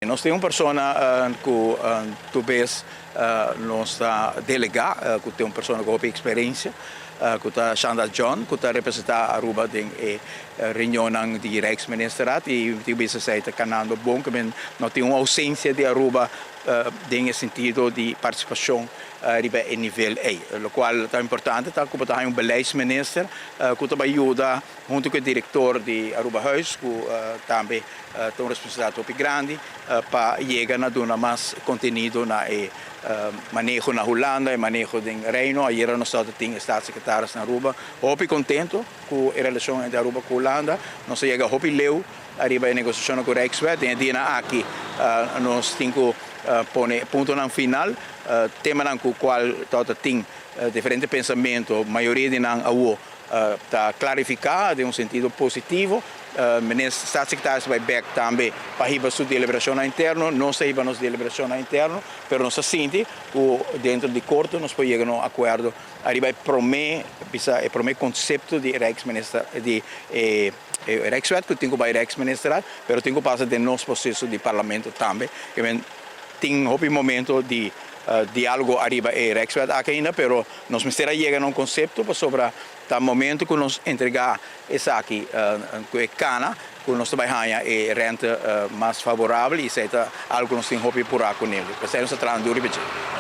Nos tin un persona ku tur bes nos ta delegá, ku tin un persona ku hopi eksperensia, ku ta Shanda John, ku ta representá Aruba den e reunionnan di Rijksministerraad, i tin bes esei ta kanando bon, ku no tin un ousensia di Aruba den e sentido di partisipashon riba e nivel ei. Lokual ta importante ta ku bo ta haña un beleidsminister ku ta bai yuda huntu ku e direktor di Arubahuis, ku tambe ta un responsabilidat hopi grandi pa yega na duna mas kontenido na e maneho na Hulanda, e maneho den Reino. Ayera nos tabata tin e staatssecretaris na Aruba hopi kontento ku e relashon entre Aruba ku Hulanda. Nos a yega hopi leu ariba e negosiashonnan ku Rijkswet. Den e dianan aki nos tin ku pone puntonan final, temanan ku kual tabata tin diferente pensamentu, mayoria di nan awo ta klarifiká den un sentido positivo. Minister Staatssecretaris bai bek tambe pa hiba su deliberashonnan interno, nos ta hiba nos deliberashonnan interno, pero nos ta sinti ku dentro di korto nos por yega na un akuerdo ariba e promé, bisa e promé konsepto di Rijksminister di e Rijkswet ku tin ku bai Rijksministerraad, pero tin ku pasa den nos proseso di parlamento tambe. Tin hopi momento di diálogo ariba e Rijkswet aki ainda, pero nos mester a yega na un konsepto pasobra ta momento ku nos entregá esaki ku e kana ku nos ta bai haña e rente mas favorabel i esei ta algu ku nos tin hopi purá ku nel. P'esei nos ta traha duru riba dje.